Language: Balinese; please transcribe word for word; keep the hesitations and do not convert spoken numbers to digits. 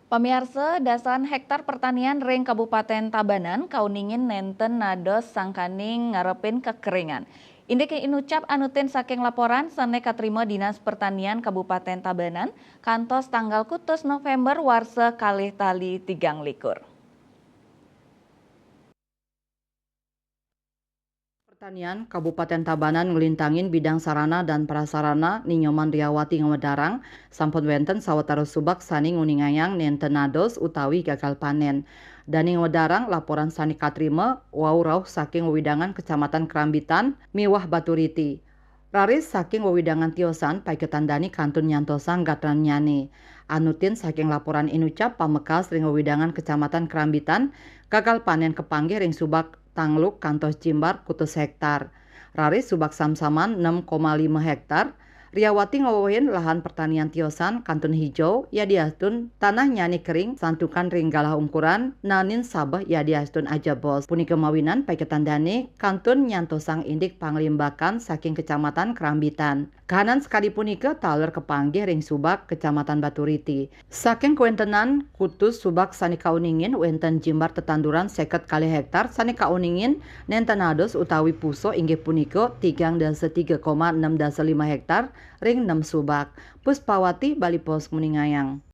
Pamiarsa, dasan hektar pertanian ring Kabupaten Tabanan kauningin nenten nados sangkaning ngarepin kekeringan. Indik inucap anutin saking laporan sane katrima Dinas Pertanian Kabupaten Tabanan kantos tanggal kutus November warsa kalih tali tigang likur. Pertanian Kabupaten Tabanan nglintangin bidang sarana dan prasarana. Ni Nyoman Riawati ngawedarang, sampun wenten sawatara subak sane nguningayang nenten nados utawi gagal panen. Dane ngawedarang laporan sane katrima wau rauh saking wewidangan Kecamatan Kerambitan miwah Baturiti. Raris saking wewidangan tiosan paiketan dane kantun nyantosang gatrannyané. Anutin saking laporan inucap pamekas ring wewidangan Kecamatan Kerambitan, gagal panen kapanggih ring subak tangluk kantos jimbar kutus hektar. Raris subak samsaman enam koma lima hektar. Riawati ngwewehin lahan pertanian tiosan kantun hijau, yadiastun tanahnyané kering santukan ring galah ungkuran, naenin sabeh yadiastun ajebos. Punika mawinan paiketan dane kantun nyantosang indik panglimbakan saking Kecamatan Kerambitan. Kahanan sakadi punika taler kapanggih ring subak Kecamatan Baturiti. Saking kawentenan kutus subak sane kauningin, wenten jimbar tetanduran seket kalih hektar sane kauningin nenten nados utawi pusa, inggih punika tigang dasa tiga koma enam dasa lima hektar ring nem subak. Puspawati, Bali Post, nguningayang.